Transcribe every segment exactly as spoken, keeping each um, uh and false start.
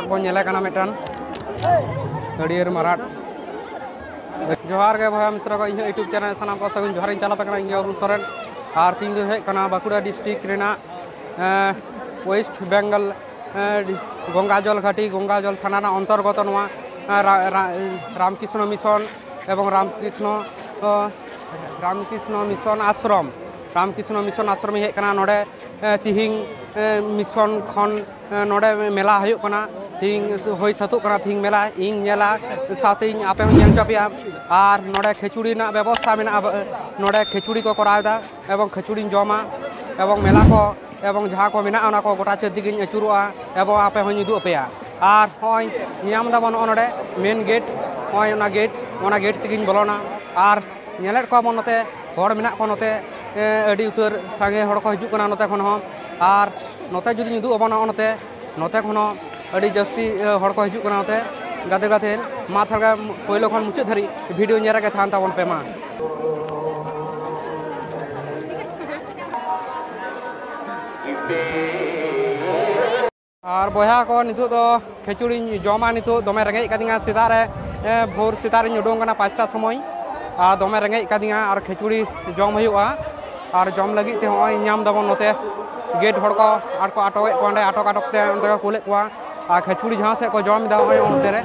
ᱵᱚᱱ ᱧᱮᱞᱮ ᱠᱟᱱᱟ ᱢᱤᱫᱴᱟᱝ ᱦᱟᱹᱨᱭᱟᱹᱲ ᱢᱟᱨᱟᱴ᱾ ᱡᱚᱦᱟᱨ ᱜᱮ ᱵᱚᱭᱦᱟ ᱢᱤᱥᱨᱟ ᱠᱚ, ᱤᱧᱟᱹᱜ YouTube ᱪᱮᱱᱮᱞ ᱥᱟᱱᱟᱢ ᱠᱚ ᱥᱟᱹᱜᱩᱱ ᱡᱚᱦᱟᱨᱤᱧ ᱪᱟᱞᱟᱯᱮ ᱠᱟᱱᱟ᱾ ᱤᱧ ᱜᱮ ᱚᱨᱩᱱ ᱥᱚᱨᱮᱱ᱾ ᱟᱨ ᱛᱤᱦᱤᱧ ᱫᱚ ᱦᱮᱡ ᱠᱟᱱᱟ ᱵᱟᱸᱠᱩᱲᱟ ᱰᱤᱥᱴᱨᱤᱠᱴ ᱨᱮᱱᱟᱜ, ᱮᱸ, ᱳᱭᱮᱥᱴ ᱵᱮᱝᱜᱚᱞ, ᱮᱸ, ᱜᱚᱝᱜᱟᱡᱚᱞ ᱜᱷᱟᱴᱤ, ᱜᱚᱝᱜᱟᱡᱚᱞ ᱛᱷᱟᱱᱟ ᱨᱮᱱᱟᱜ ᱚᱱᱛᱚᱨᱜᱚᱛᱚ ᱱᱚᱣᱟ, ᱮᱸ, ᱨᱟ-, ᱨᱟ-, ᱨᱟᱢᱠᱨᱤᱥᱱᱚ ᱢᱤᱥᱚᱱ ᱮᱵᱚᱝ ᱨᱟᱢᱠᱨᱤᱥᱱᱚ, ᱚ, ᱨᱟᱢᱠᱨᱤᱥᱱᱚ ᱢᱤᱥᱚᱱ ᱟᱥᱨᱚᱢ, ᱨᱟᱢᱠᱨᱤᱥᱱᱚ ᱢᱤᱥᱚᱱ ᱟᱥᱨᱚᱢᱤᱧ ᱦᱮᱡ ᱠᱟᱱᱟ᱾ ᱱᱚᱰᱮ, ᱮᱸ, ᱛᱤᱦᱤᱧ, ᱮᱸ, ᱢᱤᱥᱚᱱ ᱠᱷᱚᱱ, ᱮᱸ, ᱱᱚᱰᱮ ᱢᱮᱞᱟ ᱦᱩᱭᱩᱜ ᱠᱟᱱᱟ᱾ ᱛᱤᱦᱤᱧ ᱦᱩᱭ ᱥᱟᱹᱛᱚᱜ ᱠᱟᱱᱟ᱾ ᱛᱤᱦᱤᱧ ᱢᱮᱞᱟ ᱤᱧ ᱧᱮᱞᱟ, ᱥᱟᱶᱛᱮ ᱤᱧ ᱟᱯᱮ ᱦᱚᱸᱧ ᱧᱮᱞ ᱦᱚᱪᱚ ᱯᱮᱭᱟ᱾ ᱟᱨ ᱱᱚᱰᱮ ᱠᱷᱤᱪᱩᱲᱤ ᱨᱮᱱᱟᱜ ᱵᱮᱵᱚᱥᱛᱷᱟ ᱢᱮᱱᱟᱜᱼᱟ᱾ ᱱᱚᱰᱮ ᱠᱷᱤᱪᱩᱲᱤ ᱠᱚ ᱠᱚᱨᱟᱣ ᱮᱫᱟ ᱮᱵᱚᱝ ᱠᱷᱤᱪᱩᱲᱤᱧ ᱡᱚᱢᱟ ᱮᱵᱚᱝ ᱢᱮᱞᱟ ᱠᱚ ᱮᱵᱚᱝ ᱡᱟᱦᱟᱸ ᱠᱚ ᱢᱮᱱᱟᱜᱼᱟ, ᱚᱱᱟ ᱠᱚ ᱜᱚᱴᱟ ᱪᱮᱫ ᱫᱤᱜᱤᱧ ᱟᱹᱪᱩᱨᱚᱜᱼᱟ ᱮᱵᱚᱝ ᱟᱯᱮ ᱦᱚᱸᱧ ᱩᱫᱩᱜ ᱟᱯᱮᱭᱟ᱾ ᱟᱨ ᱱᱚᱜᱼᱚᱭ ᱧᱟᱢ ᱫᱟᱵᱚᱱ ᱱᱚᱜᱼᱚ ᱱᱚᱰᱮ ᱢᱮᱱ ᱜᱮᱴ, ᱱᱚᱜᱼᱚᱭ ᱚᱱᱟ ᱜᱮᱴ, ᱚᱱᱟ ᱜᱮᱴ ᱛᱮᱜᱤᱧ ᱵᱚᱞᱚᱱᱟ᱾ ᱟᱨ ᱧᱮᱞᱮᱫ ᱠᱚᱣᱟ ᱵᱚᱱ ᱱᱚᱛᱮ ᱦᱚᱲ ᱢᱮᱱᱟᱜ ᱠᱚᱣᱟ, ᱱᱚᱛᱮ, ᱮ, ᱟᱹᱰᱤ ᱩᱛᱟᱹᱨ ᱥᱟᱸᱜᱮ ᱦᱚᱲ ᱠᱚ ᱦᱤᱡᱩᱜ ᱠᱟᱱᱟ ᱱᱚᱛᱮ ᱠᱷᱚᱱ ᱦᱚᱸ᱾ ᱟᱨ ᱱᱚᱛᱮ ᱡᱩᱫᱤᱧ ᱩᱫᱩᱜ ᱟᱵᱚᱱᱟ, ᱱᱚᱛᱮ, ᱱᱚᱛᱮ ᱠᱷᱚᱱ ᱦᱚᱸ ᱟᱹᱰᱤ ᱡᱟᱹᱥᱛᱤ, ᱮ, ᱦᱚᱲ ᱠᱚ ᱦᱤᱡᱩᱜ ᱠᱟᱱᱟ ᱱᱚᱛᱮ᱾ ᱜᱟᱛᱮ ᱜᱟᱛᱮ, ᱢᱟ ᱛᱟᱦᱚᱞᱮ ᱯᱳᱭᱞᱳ ᱠᱷᱚᱱ ᱢᱩᱪᱟᱹᱫ ᱫᱷᱟᱹᱨᱤᱡ ᱵᱷᱤᱰᱤᱭᱳ ᱧᱮᱞ ᱨᱮᱜᱮ ᱛᱟᱦᱮᱱ ᱛᱟᱵᱚᱱ ᱯᱮ ᱢᱟ᱾ ᱟᱨ ᱵᱚᱭᱦᱟ ᱠᱚ, ᱱᱤᱛᱚᱜ ᱫᱚ ᱠᱷᱤᱪᱩᱲᱤᱧ ᱡᱚᱢᱟ᱾ ᱱᱤᱛᱚᱜ ᱫᱚᱢᱮ ᱨᱮᱸᱜᱮᱡ ᱠᱟᱫᱤᱧᱟ᱾ ᱥᱮᱛᱟᱜ ᱨᱮ, ᱮ, ᱵᱷᱳᱨ ᱥᱮᱛᱟᱜ ᱨᱤᱧ ᱩᱰᱩᱝ ᱠᱟᱱᱟ ᱯᱟᱸᱪᱴᱟ ᱥᱚᱢᱚᱭ᱾ ᱟᱨ ᱫᱚᱢᱮ ᱨᱮᱸᱜᱮᱡ ᱠᱟᱫᱤᱧᱟ ᱟᱨ ᱠᱷᱤᱪᱩᱲᱤ ᱡᱚᱢ ᱦᱩᱭᱩᱜᱼᱟ᱾ ᱟᱨ ᱡᱚᱢ ᱞᱟᱹᱜᱤᱫ ᱛᱮ ᱦᱚᱸᱜᱼᱚᱭ ᱧᱟᱢ ᱫᱟᱵᱚᱱ ᱱᱚᱛᱮ ᱜᱮᱴ ᱦᱚᱲ ᱠᱚ ᱟᱴ ᱠᱚ ᱟᱴᱚᱠᱮᱫ ᱠᱚᱣᱟ, ᱚᱸᱰᱮ ᱟᱴᱚᱠ ᱟᱴᱚᱠ ᱛᱮ ᱚᱱᱛᱮ ᱠᱚ ᱠᱩᱞᱮᱫ ᱠᱚᱣᱟ᱾ ᱟᱨ ᱠᱷᱤᱪᱩᱲᱤ ᱡᱟᱦᱟᱸ ᱥᱮᱫ ᱠᱚ ᱡᱚᱢ ᱮᱫᱟ, ᱱᱚᱜᱼᱚᱭ ᱚᱱᱛᱮ ᱨᱮ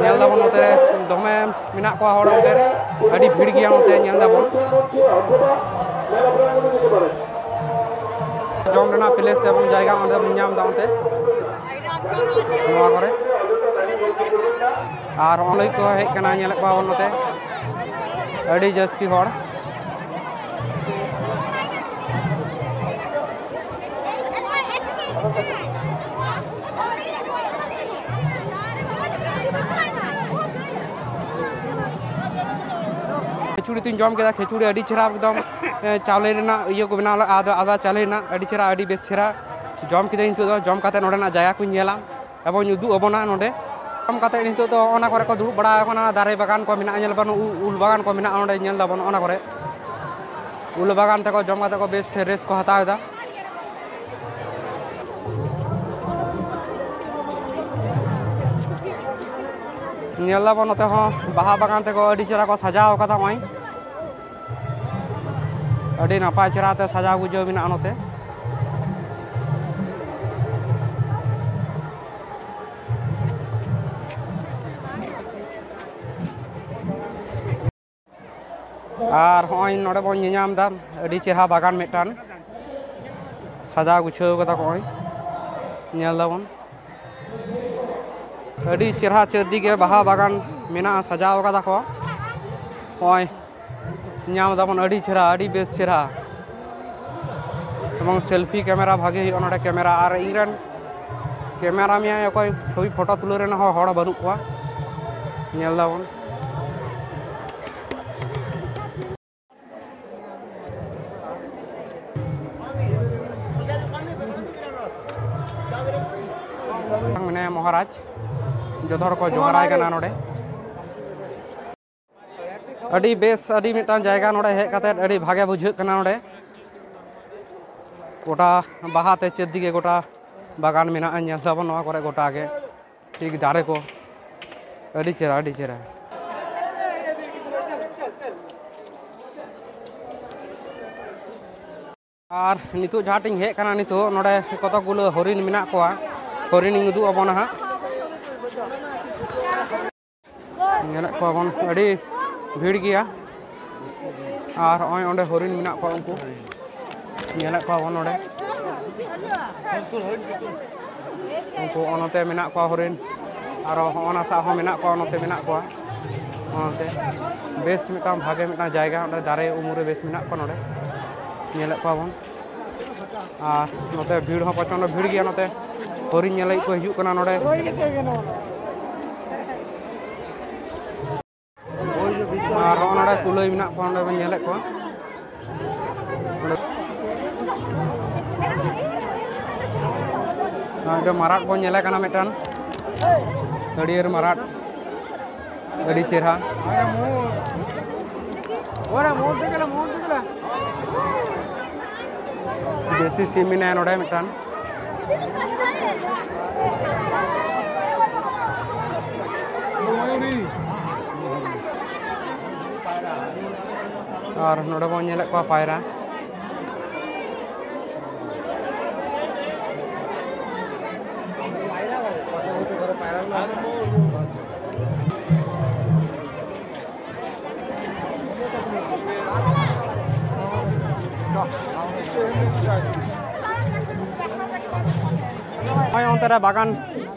ᱧᱮᱞ ᱫᱟᱵᱚᱱ, ᱱᱚᱛᱮ ᱨᱮ ᱫᱚᱢᱮ ᱢᱮᱱᱟᱜ ᱠᱚᱣᱟ ᱦᱚᱲ, ᱚᱱᱛᱮ ᱨᱮ ᱟᱹᱰᱤ ᱵᱷᱤᱲ ᱜᱮᱭᱟ᱾ ᱚᱱᱛᱮ ᱧᱮᱞ ᱫᱟᱵᱚᱱ ᱡᱚᱢ ᱨᱮᱱᱟᱜ ᱯᱞᱮᱥ ᱮᱵᱚᱝ ᱡᱟᱭᱜᱟ ᱚᱸᱰᱮ ᱵᱚᱱ ᱧᱟᱢ ᱮᱫᱟ, ᱚᱱᱛᱮ ᱱᱚᱣᱟ ᱠᱚᱨᱮ᱾ ᱟᱨ ᱦᱚᱸᱜᱼᱚᱭ ᱠᱚ ᱦᱮᱡ ᱠᱟᱱᱟ, ᱧᱮᱞᱮᱫ ᱠᱚᱣᱟ ᱵᱚᱱ ᱱᱚᱛᱮ ᱟᱹᱰᱤ ᱡᱟᱹᱥᱛᱤ ᱦᱚᱲ᱾ ᱠᱷᱤᱪᱩᱲᱤ ᱛᱩᱧ ᱡᱚᱢ ᱠᱮᱫᱟ, ᱠᱷᱤᱪᱩᱲᱤ ᱟᱹᱰᱤ ᱪᱮᱦᱨᱟ ᱮᱠᱫᱚᱢ, ᱮ, ᱪᱟᱣᱞᱮ ᱨᱮᱱᱟᱜ ᱤᱭᱟᱹ ᱠᱚ ᱵᱮᱱᱟᱣ ᱞᱮᱫᱼᱟ, ᱟᱫᱟ, ᱟᱫᱟ ᱪᱟᱣᱞᱮ ᱨᱮᱱᱟᱜ, ᱟᱹᱰᱤ ᱪᱮᱦᱨᱟ, ᱟᱹᱰᱤ ᱵᱮᱥ ᱪᱮᱦᱨᱟ᱾ ᱡᱚᱢ ᱠᱮᱫᱟᱹᱧ᱾ ᱱᱤᱛᱚᱜ ᱫᱚ ᱡᱚᱢ ᱠᱟᱛᱮ ᱱᱚᱰᱮᱱᱟᱜ ᱡᱟᱭᱜᱟ ᱠᱚᱧ ᱧᱮᱞᱟ ᱮᱵᱚᱝ ᱩᱫᱩᱜ ᱟᱵᱚᱱᱟ ᱱᱚᱰᱮ᱾ ᱡᱚᱢ ᱠᱟᱛᱮ ᱱᱤᱛᱚᱜ ᱫᱚ ᱚᱱᱟ ᱠᱚᱨᱮ ᱠᱚ ᱫᱩᱲᱩᱵ ᱵᱟᱲᱟ ᱟᱠᱟᱱᱟ, ᱫᱟᱨᱮ ᱵᱟᱜᱟᱱ ᱠᱚ ᱢᱮᱱᱟᱜᱼᱟ, ᱧᱮᱞ ᱵᱚᱱ ᱩ-, ᱩᱞ ᱵᱟᱜᱟᱱ ᱠᱚ ᱢᱮᱱᱟᱜᱼᱟ ᱚᱸᱰᱮ, ᱧᱮᱞ ᱫᱟᱵᱚᱱ ᱚᱱᱟ ᱠᱚᱨᱮ ᱩᱞ ᱵᱟᱜᱟᱱ ᱛᱮᱠᱚ ᱡᱚᱢ ᱠᱟᱛᱮ ᱠᱚ ᱵᱮᱥ ᱴᱷᱮ ᱨᱮᱥᱴ ᱠᱚ ᱦᱟᱛᱟᱣ ᱮᱫᱟ᱾ ᱧᱮᱞ ᱫᱟᱵᱚᱱ ᱱᱚᱛᱮ ᱦᱚᱸ ᱵᱟᱦᱟ ᱵᱟᱜᱟᱱ ᱛᱮᱠᱚ ᱟᱹᱰᱤ ᱪᱮᱦᱨᱟ ᱠᱚ ᱥᱟᱡᱟᱣ ᱠᱟᱫᱟ᱾ ᱱᱚᱜᱼᱚᱭ ᱟᱹᱰᱤ ᱱᱟᱯᱟᱭ ᱪᱮᱦᱨᱟ ᱛᱮ ᱥᱟᱡᱟᱣ ᱜᱩᱡᱟᱹᱣ ᱢᱮᱱᱟᱜᱼᱟ ᱱᱚᱛᱮ᱾ ᱟᱨ ᱦᱚᱸᱜᱼᱚᱭ ᱱᱚᱰᱮ ᱵᱚᱱ ᱧᱮᱧᱟᱢ ᱮᱫᱟ ᱟᱹᱰᱤ ᱪᱮᱦᱨᱟ ᱵᱟᱜᱟᱱ ᱢᱤᱫᱴᱟᱝ ᱥᱟᱡᱟᱣ ᱜᱩᱪᱷᱟᱹᱣ ᱠᱟᱫᱟ ᱠᱚ᱾ ᱱᱚᱜᱼᱚᱭ ᱧᱮᱞ ᱫᱟᱵᱚᱱ ᱟᱹᱰᱤ ᱪᱮᱦᱨᱟ ᱪᱟᱹᱨᱫᱤ ᱜᱮ ᱵᱟᱦᱟ ᱵᱟᱜᱟᱱ ᱢᱮᱱᱟᱜᱼᱟ, ᱥᱟᱡᱟᱣ ᱠᱟᱫᱟ ᱠᱚ᱾ ᱱᱚᱜᱼᱚᱭ ᱧᱟᱢ ᱫᱟᱵᱚᱱ ᱟᱹᱰᱤ ᱪᱮᱦᱨᱟ, ᱟᱹᱰᱤ ᱵᱮᱥ ᱪᱮᱦᱨᱟ᱾ ᱮᱵᱚᱝ ᱥᱮᱞᱯᱷᱤ ᱠᱮᱢᱮᱨᱟ ᱵᱷᱟᱜᱮ ᱦᱩᱭᱩᱜᱼᱟ ᱱᱚᱰᱮ ᱠᱮᱢᱮᱨᱟ᱾ ᱟᱨ ᱤᱧ ᱨᱮᱱ ᱠᱮᱢᱮᱨᱟ ᱢᱮᱭᱟᱭ ᱚᱠᱚᱭ, ᱪᱷᱚᱵᱤ ᱯᱷᱳᱴᱳ ᱛᱩᱞᱟᱹᱣ ᱨᱮᱱ ᱦᱚᱸ ᱦᱚᱲ ᱵᱟᱹᱱᱩᱜ ᱠᱚᱣᱟ᱾ ᱧᱮᱞ ᱫᱟᱵᱚᱱ ᱢᱮᱱᱟᱭᱟ ᱢᱚᱦᱟᱨᱟᱡᱽ, ᱡᱚᱛᱚ ᱦᱚᱲ ᱠᱚ ᱡᱚᱦᱟᱨᱟᱭ ᱠᱟᱱᱟ ᱱᱚᱰᱮ᱾ ᱟᱹᱰᱤ ᱵᱮᱥ, ᱟᱹᱰᱤ ᱢᱤᱫᱴᱟᱝ ᱡᱟᱭᱜᱟ ᱱᱚᱰᱮ ᱦᱮᱡ ᱠᱟᱛᱮ ᱟᱹᱰᱤ ᱵᱷᱟᱜᱮ ᱵᱩᱡᱷᱟᱹᱜ ᱠᱟᱱᱟ ᱱᱚᱰᱮ᱾ ᱜᱚᱴᱟ ᱵᱟᱦᱟ ᱛᱮ ᱪᱟᱹᱨᱫᱤ ᱜᱮ ᱜᱚᱴᱟ ᱵᱟᱜᱟᱱ ᱢᱮᱱᱟᱜᱼᱟ᱾ ᱧᱮᱞ ᱫᱟᱵᱚᱱ ᱱᱚᱣᱟ ᱠᱚᱨᱮ ᱜᱚᱴᱟ ᱜᱮ ᱴᱷᱤᱠ ᱫᱟᱨᱮ ᱠᱚ, ᱟᱹᱰᱤ ᱪᱮᱦᱨᱟ, ᱟᱹᱰᱤ ᱪᱮᱦᱨᱟ᱾ ᱟᱨ ᱱᱤᱛᱚᱜ ᱡᱟᱦᱟᱸ ᱴᱷᱮᱱ ᱤᱧ ᱦᱮᱡ ᱟᱠᱟᱱᱟ, ᱱᱤᱛᱚᱜ ᱱᱚᱰᱮ ᱠᱚᱛᱚᱠ ᱜᱩᱞᱟᱹ ᱦᱚᱨᱤᱱ ᱢᱮᱱᱟᱜ ᱠᱚᱣᱟ, ᱦᱚᱨᱤᱱ ᱤᱧ ᱩᱫᱩᱜ ᱟᱵᱚᱱᱟ ᱦᱟᱸᱜ᱾ ᱧᱮᱞᱮᱫ ᱠᱚᱣᱟ ᱵᱚᱱ ᱟᱹᱰᱤ ᱵᱷᱤᱲ ᱜᱮᱭᱟ᱾ ᱟᱨ ᱱᱚᱜᱼᱚᱭ ᱚᱸᱰᱮ ᱦᱚᱨᱤᱱ ᱢᱮᱱᱟᱜ ᱠᱚᱣᱟ, ᱩᱱᱠᱩ ᱧᱮᱞᱮᱫ ᱠᱚᱣᱟ ᱵᱚᱱ ᱱᱚᱰᱮ᱾ ᱩᱱᱠᱩ ᱱᱚᱛᱮ ᱢᱮᱱᱟᱜ ᱠᱚᱣᱟ ᱦᱚᱨᱤᱱ, ᱟᱨᱚ ᱦᱚᱸᱜᱼᱚ ᱱᱟ ᱥᱟᱵ ᱦᱚᱸ ᱢᱮᱱᱟᱜ ᱠᱚᱣᱟ, ᱱᱚᱛᱮ ᱢᱮᱱᱟᱜ ᱠᱚᱣᱟ᱾ ᱚᱱᱟᱛᱮ ᱵᱮᱥ ᱢᱤᱫᱴᱟᱝ ᱵᱷᱟᱜᱮ ᱢᱤᱫᱴᱟᱝ ᱡᱟᱭᱜᱟ, ᱚᱸᱰᱮ ᱫᱟᱨᱮ ᱩᱢᱩᱞ ᱨᱮ ᱵᱮᱥ ᱢᱮᱱᱟᱜ ᱠᱚᱣᱟ ᱱᱚᱰᱮ, ᱧᱮᱞᱮᱫ ᱠᱚᱣᱟ ᱵᱚᱱ᱾ ᱟᱨ ᱱᱚᱛᱮ ᱵᱷᱤᱲ ᱦᱚᱸ ᱯᱨᱚᱪᱚᱱᱰ ᱵᱷᱤᱲ ᱜᱮᱭᱟ, ᱱᱚᱛᱮ ᱦᱚᱨᱤᱱ ᱧᱮᱞ ᱞᱟᱹᱜᱤᱫ ᱠᱚ ᱦᱤᱡᱩᱜ ᱠᱟᱱᱟ ᱱᱚᱰᱮ᱾ ᱟᱨ ᱦᱚᱸᱜᱼᱚ ᱱᱚᱰᱮ ᱠᱩᱞᱟᱹᱭ ᱢᱮᱱᱟᱜ ᱠᱚᱣᱟ, ᱚᱸᱰᱮ ᱵᱚᱱ ᱧᱮᱞᱮᱫ ᱠᱚᱣᱟ᱾ ᱱᱚᱰᱮ ᱢᱟᱨᱟᱜ ᱵᱚᱱ ᱧᱮᱞᱮ ᱠᱟᱱᱟ ᱢᱤᱫᱴᱟᱝ, ᱦᱟᱹᱨᱭᱟᱹᱲ ᱢᱟᱨᱟᱜ, ᱟᱹᱰᱤ ᱪᱮᱦᱨᱟ᱾ ᱫᱮᱥᱤ ᱥᱤᱢ ᱢᱮᱱᱟᱭᱟ ᱱᱚᱰᱮ ᱢᱤᱫᱴᱟᱝ᱾ ᱟᱨ ᱱᱚᱰᱮ ᱵᱚᱱ ᱧᱮᱞᱮᱫ ᱠᱚᱣᱟ ᱯᱟᱭᱨᱟ᱾ ᱱᱚᱜᱼᱚᱭ ᱚᱱᱛᱮ ᱨᱮ ᱵᱟᱜᱟᱱ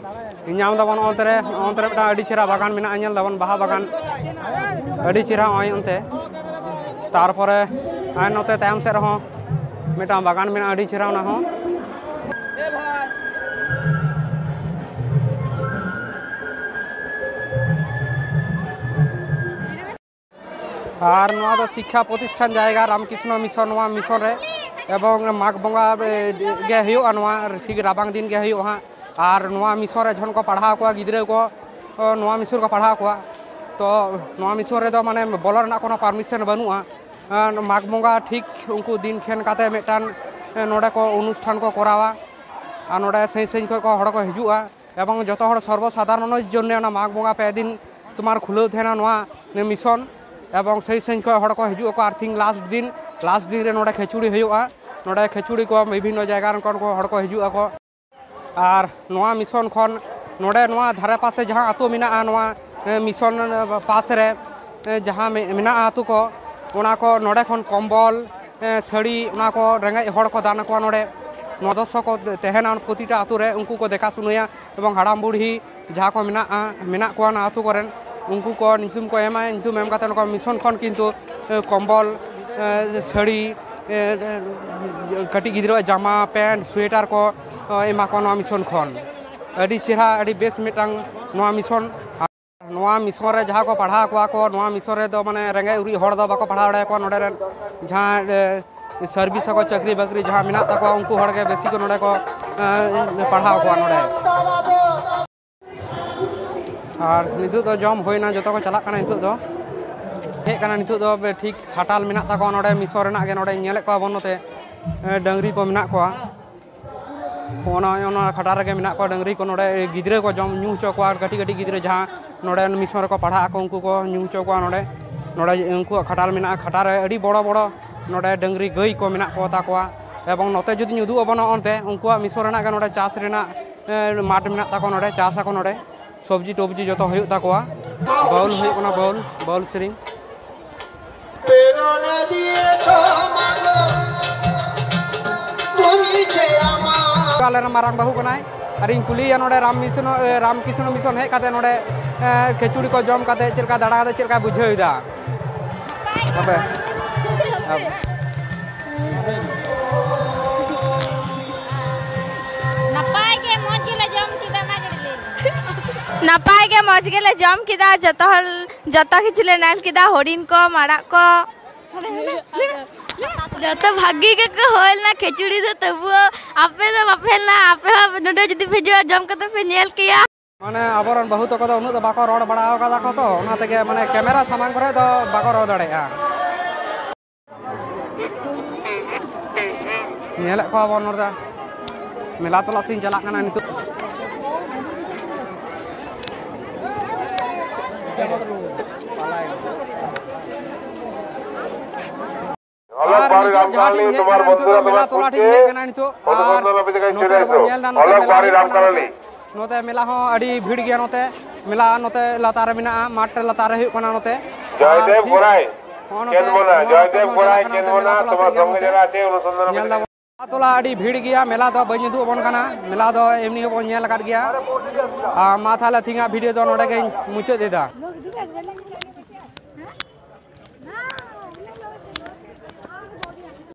ᱧᱟᱢ ᱫᱟᱵᱚᱱ, ᱚᱱᱛᱮ ᱨᱮ, ᱚᱱᱛᱮ ᱨᱮ ᱢᱤᱫᱴᱟᱝ ᱟᱹᱰᱤ ᱪᱮᱦᱨᱟ ᱵᱟᱜᱟᱱ ᱢᱮᱱᱟᱜᱼᱟ, ᱧᱮᱞ ᱫᱟᱵᱚᱱ ᱵᱟᱦᱟ ᱵᱟᱜᱟᱱ, ᱟᱹᱰᱤ ᱪᱮᱦᱨᱟ ᱱᱚᱜᱼᱚᱭ ᱚᱱᱛᱮ᱾ ᱛᱟᱨᱯᱚᱨᱮ ᱟᱨ ᱱᱚᱛᱮ ᱛᱟᱭᱚᱢ ᱥᱮᱫ ᱨᱮᱦᱚᱸ ᱢᱤᱫᱴᱟᱝ ᱵᱟᱜᱟᱱ ᱢᱮᱱᱟᱜᱼᱟ, ᱟᱹᱰᱤ ᱪᱮᱦᱨᱟ ᱚᱱᱟ ᱦᱚᱸ᱾ ᱟᱨ ᱱᱚᱣᱟ ᱫᱚ ᱥᱤᱠᱠᱷᱟ ᱯᱨᱚᱛᱤᱥᱴᱷᱟᱱ ᱡᱟᱭᱜᱟ ᱨᱟᱢᱠᱨᱤᱥᱱᱚ ᱢᱤᱥᱚᱱ, ᱱᱚᱣᱟ ᱢᱤᱥᱚᱱ ᱨᱮ, ᱮᱵᱚᱝ ᱢᱟᱜᱽ ᱵᱚᱸᱜᱟ, ᱮ, ᱜᱮ ᱦᱩᱭᱩᱜᱼᱟ, ᱱᱚᱣᱟ ᱴᱷᱤᱠ ᱨᱟᱵᱟᱝ ᱫᱤᱱ ᱜᱮ ᱦᱩᱭᱩᱜᱼᱟ ᱦᱟᱸᱜ᱾ ᱟᱨ ᱱᱚᱣᱟ ᱢᱤᱥᱚᱱ ᱨᱮ ᱡᱚᱠᱷᱚᱱ ᱠᱚ ᱯᱟᱲᱦᱟᱣ ᱠᱚᱣᱟ ᱜᱤᱫᱽᱨᱟᱹ ᱠᱚ, ᱚ, ᱱᱚᱣᱟ ᱢᱤᱥᱚᱱ ᱨᱮᱠᱚ ᱯᱟᱲᱦᱟᱣ ᱠᱚᱣᱟ, ᱛᱚ ᱱᱚᱣᱟ ᱢᱤᱥᱚᱱ ᱨᱮᱫᱚ ᱢᱟᱱᱮ ᱵᱚᱞᱚ ᱨᱮᱱᱟᱜ ᱠᱳᱱᱳ ᱯᱟᱨᱢᱤᱥᱚᱱ ᱵᱟᱹᱱᱩᱜᱼᱟ᱾ ᱟᱨ ᱢᱟᱜᱽ ᱵᱚᱸᱜᱟ ᱴᱷᱤᱠ ᱩᱱᱠᱩ ᱫᱤᱱ ᱠᱷᱮᱱ ᱠᱟᱛᱮ ᱢᱤᱫᱴᱟᱝ, ᱮ, ᱱᱚᱰᱮ ᱠᱚ ᱚᱱᱩᱥᱴᱷᱟᱱ ᱠᱚ ᱠᱚᱨᱟᱣᱟ᱾ ᱟᱨ ᱱᱚᱰᱮ ᱥᱟᱺᱜᱤᱧ ᱥᱟᱺᱜᱤᱧ ᱠᱷᱚᱱ ᱠᱚ ᱦᱚᱲ ᱠᱚ ᱦᱤᱡᱩᱜᱼᱟ, ᱮᱵᱚᱝ ᱡᱚᱛᱚ ᱦᱚᱲ ᱥᱚᱨᱵᱚ ᱥᱟᱫᱷᱟᱨᱚᱱ ᱡᱚᱱᱱᱮ ᱚᱱᱟ ᱢᱟᱜᱽ ᱵᱚᱸᱜᱟ ᱯᱮ ᱫᱤᱱ ᱛᱳᱢᱟᱨ ᱠᱷᱩᱞᱟᱹᱣ ᱛᱟᱦᱮᱱᱟ ᱱᱚᱣᱟ ᱢᱤᱥᱚᱱ, ᱮᱵᱚᱝ ᱥᱟᱺᱜᱤᱧ ᱥᱟᱺᱜᱤᱧ ᱠᱷᱚᱱ ᱦᱚᱲ ᱠᱚ ᱦᱤᱡᱩᱜ ᱟᱠᱚ᱾ ᱟᱨ ᱛᱷᱤᱝ ᱞᱟᱥᱴ ᱫᱤᱱ, ᱞᱟᱥᱴ ᱫᱤᱱ ᱨᱮ ᱱᱚᱰᱮ ᱠᱷᱮᱪᱩᱲᱤ ᱦᱩᱭᱩᱜᱼᱟ᱾ ᱱᱚᱰᱮ ᱠᱷᱮᱪᱩᱲᱤ ᱠᱚ ᱵᱤᱵᱷᱤᱱᱱᱚ ᱡᱟᱭᱜᱟ ᱨᱮᱱ ᱠᱷᱚᱱ ᱠᱚ ᱦᱚᱲ ᱠᱚ ᱦᱤᱡᱩᱜ ᱟᱠᱚ᱾ ᱟᱨ ᱱᱚᱣᱟ ᱢᱤᱥᱚᱱ ᱠᱷᱚᱱ ᱱᱚᱰᱮ ᱱᱚᱣᱟ ᱫᱷᱟᱨᱮ ᱯᱟᱥᱮ ᱡᱟᱦᱟᱸ ᱟᱹᱛᱩ ᱢᱮᱱᱟᱜᱼᱟ, ᱱᱚᱣᱟ, ᱮ, ᱢᱤᱥᱚᱱ ᱯᱟᱥ ᱨᱮ, ᱮ, ᱡᱟᱦᱟᱸ ᱢᱮ-, ᱢᱮᱱᱟᱜᱼᱟ ᱟᱹᱛᱩ ᱠᱚ, ᱚᱱᱟ ᱠᱚ ᱱᱚᱰᱮ ᱠᱷᱚᱱ ᱠᱚᱢᱵᱚᱞ, ᱮ, ᱥᱟᱹᱲᱤ, ᱚᱱᱟ ᱠᱚ ᱨᱮᱸᱜᱮᱡ ᱦᱚᱲ ᱠᱚ ᱫᱟᱱ ᱟᱠᱚᱣᱟ᱾ ᱱᱚᱰᱮ ᱱᱚᱣᱟ ᱫᱚ ᱥᱚ ᱠᱚ ᱛᱟᱦᱮᱱᱟ ᱯᱨᱚᱛᱤᱴᱟ ᱟᱹᱛᱩ ᱨᱮ, ᱩᱱᱠᱩ ᱠᱚ ᱫᱮᱠᱷᱟ ᱥᱩᱱᱩᱭᱟ ᱮᱵᱚᱝ ᱦᱟᱲᱟᱢ ᱵᱩᱲᱦᱤ ᱡᱟᱦᱟᱸ ᱠᱚ ᱢᱮᱱᱟᱜᱼᱟ, ᱢᱮᱱᱟᱜ ᱠᱚᱣᱟ ᱚᱱᱟ ᱟᱹᱛᱩ ᱠᱚᱨᱮᱱ, ᱩᱱᱠᱩ ᱠᱚ ᱧᱩᱛᱩᱢ ᱠᱚ ᱮᱢᱟ᱾ ᱧᱩᱛᱩᱢ ᱮᱢ ᱠᱟᱛᱮ ᱱᱚᱝᱠᱟ ᱢᱤᱥᱚᱱ ᱠᱷᱚᱱ ᱠᱤᱱᱛᱩ, ᱮ, ᱠᱚᱢᱵᱚᱞ, ᱮ, ᱥᱟᱹᱲᱤ, ᱮ, ᱠᱟᱹᱴᱤᱡ ᱜᱤᱫᱽᱨᱟᱹᱣᱟᱜ ᱡᱟᱢᱟ, ᱯᱮᱱᱴ, ᱥᱳᱭᱮᱴᱟᱨ ᱠᱚ, ᱮ, ᱮᱢᱟ ᱠᱚᱣᱟ ᱱᱚᱣᱟ ᱢᱤᱥᱚᱱ ᱠᱷᱚᱱ᱾ ᱟᱹᱰᱤ ᱪᱮᱦᱨᱟ, ᱟᱹᱰᱤ ᱵᱮᱥ ᱢᱤᱫᱴᱟᱝ ᱱᱚᱣᱟ ᱢᱤᱥᱚᱱ᱾ ᱱᱚᱣᱟ ᱢᱤᱥᱚᱱ ᱨᱮ ᱡᱟᱦᱟᱸ ᱠᱚ ᱯᱟᱲᱦᱟᱣ ᱠᱚᱣᱟ ᱠᱚ, ᱱᱚᱣᱟ ᱢᱤᱥᱚᱱ ᱨᱮᱫᱚ ᱢᱟᱱᱮ ᱨᱮᱸᱜᱮᱡ ᱚᱨᱮᱡ ᱦᱚᱲ ᱫᱚ ᱵᱟᱠᱚ ᱯᱟᱲᱦᱟᱣ ᱫᱟᱲᱮᱭᱟᱠᱚᱣᱟ᱾ ᱱᱚᱰᱮ ᱨᱮᱱ ᱡᱟᱦᱟᱸ, ᱮ, ᱥᱟᱨᱵᱷᱤᱥ ᱟᱠᱚ, ᱪᱟᱹᱠᱨᱤ ᱵᱟᱹᱠᱨᱤ ᱡᱟᱦᱟᱸ ᱢᱮᱱᱟᱜ ᱛᱟᱠᱚᱣᱟ, ᱩᱱᱠᱩ ᱦᱚᱲ ᱜᱮ ᱵᱮᱥᱤ ᱠᱚ ᱱᱚᱰᱮ ᱠᱚ, ᱮ, ᱯᱟᱲᱦᱟᱣ ᱠᱚᱣᱟ ᱱᱚᱰᱮ᱾ ᱟᱨ ᱱᱤᱛᱚᱜ ᱫᱚ ᱡᱚᱢ ᱦᱩᱭᱱᱟ, ᱡᱚᱛᱚ ᱠᱚ ᱪᱟᱞᱟᱜ ᱠᱟᱱᱟ ᱱᱤᱛᱚᱜ ᱫᱚ᱾ ᱦᱮᱡ ᱠᱟᱱᱟ ᱱᱤᱛᱚᱜ ᱫᱚ ᱴᱷᱤᱠ ᱦᱟᱴᱟᱞ ᱢᱮᱱᱟᱜ ᱛᱟᱠᱚᱣᱟ ᱱᱚᱰᱮ ᱢᱤᱥᱚᱱ ᱨᱮᱱᱟᱜ ᱜᱮ, ᱱᱚᱰᱮ ᱧᱮᱞᱮᱫ ᱠᱚᱣᱟ ᱵᱚᱱ ᱱᱚᱛᱮ, ᱮ, ᱰᱟᱹᱝᱨᱤ ᱠᱚ ᱢᱮᱱᱟᱜ ᱠᱚᱣᱟ᱾ ᱚᱱᱟ ᱚᱱᱟ ᱠᱷᱟᱴᱟᱞ ᱨᱮᱜᱮ ᱢᱮᱱᱟᱜ ᱠᱚᱣᱟ ᱰᱟᱹᱝᱨᱤ ᱠᱚ᱾ ᱱᱚᱰᱮ ᱜᱤᱫᱽᱨᱟᱹ ᱠᱚ ᱡᱚᱢ ᱧᱩ ᱦᱚᱪᱚ ᱠᱚᱣᱟ, ᱠᱟᱹᱴᱤᱡ ᱠᱟᱹᱴᱤᱡ ᱜᱤᱫᱽᱨᱟᱹ ᱡᱟᱦᱟᱸ ᱱᱚᱰᱮ ᱢᱤᱥᱚᱱ ᱨᱮᱠᱚ ᱯᱟᱲᱦᱟᱜ ᱟᱠᱚ, ᱩᱱᱠᱩ ᱠᱚ ᱧᱩ ᱦᱚᱪᱚ ᱠᱚᱣᱟ ᱱᱚᱰᱮ᱾ ᱱᱚᱰᱮ ᱩᱱᱠᱩᱣᱟᱜ ᱠᱷᱟᱴᱟᱞ ᱢᱮᱱᱟᱜᱼᱟ, ᱠᱷᱟᱴᱟᱞ ᱨᱮ ᱟᱹᱰᱤ ᱵᱚᱲᱚ ᱵᱚᱲᱚ ᱱᱚᱰᱮ ᱰᱟᱹᱝᱨᱤ ᱜᱟᱹᱭ ᱠᱚ ᱢᱮᱱᱟᱜ ᱠᱚ ᱛᱟᱠᱚᱣᱟ᱾ ᱮᱵᱚᱝ ᱱᱚᱛᱮ ᱡᱩᱫᱤ ᱩᱫᱩᱜ ᱟᱵᱚᱱᱟ ᱚᱱᱛᱮ, ᱩᱱᱠᱩᱣᱟᱜ ᱢᱤᱥᱚᱱ ᱨᱮᱱᱟᱜ ᱜᱮ ᱱᱚᱰᱮ ᱪᱟᱥ ᱨᱮᱱᱟᱜ, ᱮ, ᱢᱟᱴᱷ ᱢᱮᱱᱟᱜ ᱛᱟᱠᱚᱣᱟ, ᱱᱚᱰᱮ ᱪᱟᱥ ᱟᱠᱚ ᱱᱚᱰᱮ᱾ ᱥᱚᱵᱽᱡᱤ ᱴᱚᱵᱽᱡᱤ ᱡᱚᱛᱚ ᱦᱩᱭᱩᱜ ᱛᱟᱠᱚᱣᱟ᱾ ᱵᱟᱣᱩᱞ ᱦᱩᱭᱩᱜ ᱠᱟᱱᱟ, ᱵᱟᱣᱩᱞ, ᱵᱟᱣᱩᱞ ᱥᱮᱨᱮᱧ᱾ ᱟᱞᱮ ᱨᱮᱱ ᱢᱟᱨᱟᱝ ᱵᱟᱹᱦᱩ ᱠᱟᱱᱟᱭ, ᱟᱨᱤᱧ ᱠᱩᱞᱤᱭᱮᱭᱟ ᱱᱚᱰᱮ ᱨᱟᱢ ᱢᱤᱥᱱᱚ, ᱮ, ᱨᱟᱢ ᱠᱨᱤᱥᱱᱚ ᱢᱤᱥᱚᱱ ᱦᱮᱡ ᱠᱟᱛᱮ ᱱᱚᱰᱮ, ᱮ, ᱠᱷᱮᱪᱩᱲᱤ ᱠᱚ ᱡᱚᱢ ᱠᱟᱛᱮ ᱪᱮᱫ ᱞᱮᱠᱟ ᱫᱟᱬᱟ ᱠᱟᱛᱮ ᱪᱮᱫ ᱞᱮᱠᱟᱭ ᱵᱩᱡᱷᱟᱹᱣ ᱮᱫᱟ? ᱟᱯᱮ? ᱱᱟᱯᱟᱭ ᱜᱮ, ᱢᱚᱡᱽ ᱜᱮᱞᱮ ᱡᱚᱢ ᱠᱮᱫᱟ, ᱚᱱᱟ ᱜᱮᱞᱮ ᱞᱟᱹᱭ ᱫᱟ᱾ ᱱᱟᱯᱟᱭ ᱜᱮ, ᱢᱚᱡᱽ ᱜᱮᱞᱮ ᱡᱚᱢ ᱠᱮᱫᱟ, ᱡᱚᱛᱚ ᱦᱚᱲ, ᱡᱚᱛᱚ ᱠᱤᱪᱷᱩ ᱞᱮ ᱧᱮᱞ ᱠᱮᱫᱟ, ᱦᱚᱨᱤᱱ ᱠᱚ, ᱢᱟᱨᱟᱜ ᱠᱚ᱾ ᱡᱚᱛᱚ ᱵᱷᱟᱜᱤ ᱜᱮᱠᱚ ᱦᱩᱭ ᱞᱮᱱᱟ, ᱠᱷᱮᱪᱩᱲᱤ ᱫᱚ᱾ ᱛᱚᱵᱩᱣ ᱟᱯᱮ ᱫᱚ ᱵᱟᱯᱮ ᱦᱮᱡ ᱞᱮᱱᱟ, ᱟᱯᱮ ᱦᱚᱸ ᱱᱚᱰᱮ ᱡᱩᱫᱤ ᱯᱮ ᱦᱤᱡᱩᱜᱼᱟ, ᱡᱚᱢ ᱠᱟᱛᱮ ᱯᱮ ᱧᱮᱞ ᱠᱮᱭᱟ᱾ ᱢᱟᱱᱮ ᱟᱵᱚᱨᱮᱱ ᱵᱟᱹᱦᱩ ᱛᱟᱠᱚ ᱫᱚ ᱩᱱᱟᱹᱜ ᱫᱚ ᱵᱟᱠᱚ ᱨᱚᱲ ᱵᱟᱲᱟ ᱟᱠᱟᱫᱟ ᱠᱚ ᱛᱚ, ᱚᱱᱟ ᱛᱮᱜᱮ ᱢᱟᱱᱮ ᱠᱮᱢᱮᱨᱟ ᱥᱟᱢᱟᱝ ᱠᱚᱨᱮ ᱫᱚ ᱵᱟᱠᱚ ᱨᱚᱲ ᱫᱟᱲᱮᱭᱟᱜᱼᱟ᱾ ᱧᱮᱞᱮᱫ ᱠᱚᱣᱟ ᱵᱚᱱ ᱱᱚᱰᱮ ᱢᱮᱞᱟ ᱛᱚᱞᱟ ᱥᱮᱫ ᱤᱧ ᱪᱟᱞᱟᱜ ᱠᱟᱱᱟ ᱱᱤᱛᱚᱜ᱾ ᱟᱨ ᱱᱤᱛᱚᱜ ᱡᱟᱦᱟᱸ ᱴᱷᱮᱱ ᱤᱧ ᱦᱮᱡ ᱠᱟᱱᱟ, ᱱᱤᱛᱚᱜ ᱫᱚ ᱢᱮᱞᱟ ᱛᱚᱞᱟ ᱴᱷᱮᱱ ᱤᱧ ᱦᱮᱡ ᱠᱟᱱᱟ ᱱᱤᱛᱚᱜ᱾ ᱟᱨ ᱱᱚᱛᱮ ᱨᱮᱵᱚᱱ ᱧᱮᱞ ᱮᱫᱟ, ᱱᱚᱛᱮ ᱢᱮᱞᱟ ᱦᱩᱭᱩᱜ ᱠᱟᱱᱟ ᱱᱚᱛᱮ᱾ ᱱᱚᱛᱮ ᱢᱮᱞᱟ ᱦᱚᱸ ᱟᱹᱰᱤ ᱵᱷᱤᱲ ᱜᱮᱭᱟ ᱱᱚᱛᱮ᱾ ᱢᱮᱞᱟ ᱱᱚᱛᱮ ᱞᱟᱛᱟᱨ ᱨᱮ ᱢᱮᱱᱟᱜᱼᱟ, ᱢᱟᱴᱷ ᱞᱟᱛᱟᱨ ᱨᱮ ᱦᱩᱭᱩᱜ ᱠᱟᱱᱟ ᱱᱚᱛᱮ᱾ ᱟᱨ ᱴᱷᱤᱠ ᱱᱚᱣᱟ ᱥᱮᱫ ᱵᱚᱱ ᱪᱟᱞᱟᱜ ᱠᱟᱱᱟ, ᱱᱚᱛᱮ ᱢᱮᱞᱟ ᱛᱚᱞᱟ ᱥᱮᱫ ᱜᱮ ᱱᱚᱛᱮ᱾ ᱧᱮᱞ ᱫᱟᱵᱚᱱ᱾ ᱢᱮᱞᱟ ᱛᱚᱞᱟ ᱟᱹᱰᱤ ᱵᱷᱤᱲ ᱜᱮᱭᱟ, ᱢᱮᱞᱟ ᱫᱚ ᱵᱟᱹᱧ ᱩᱫᱩᱜ ᱟᱵᱚᱱ ᱠᱟᱱᱟ, ᱢᱮᱞᱟ ᱫᱚ ᱮᱢᱱᱤ ᱦᱚᱸᱵᱚᱱ ᱧᱮᱞ ᱟᱠᱟᱫ ᱜᱮᱭᱟ᱾ ᱟᱨ ᱢᱟ ᱛᱟᱦᱞᱮ ᱛᱮᱦᱮᱧᱟᱜ ᱵᱷᱤᱰᱤᱭᱳ ᱫᱚ ᱱᱚᱰᱮ ᱜᱮᱧ ᱢᱩᱪᱟᱹᱫ ᱮᱫᱟ᱾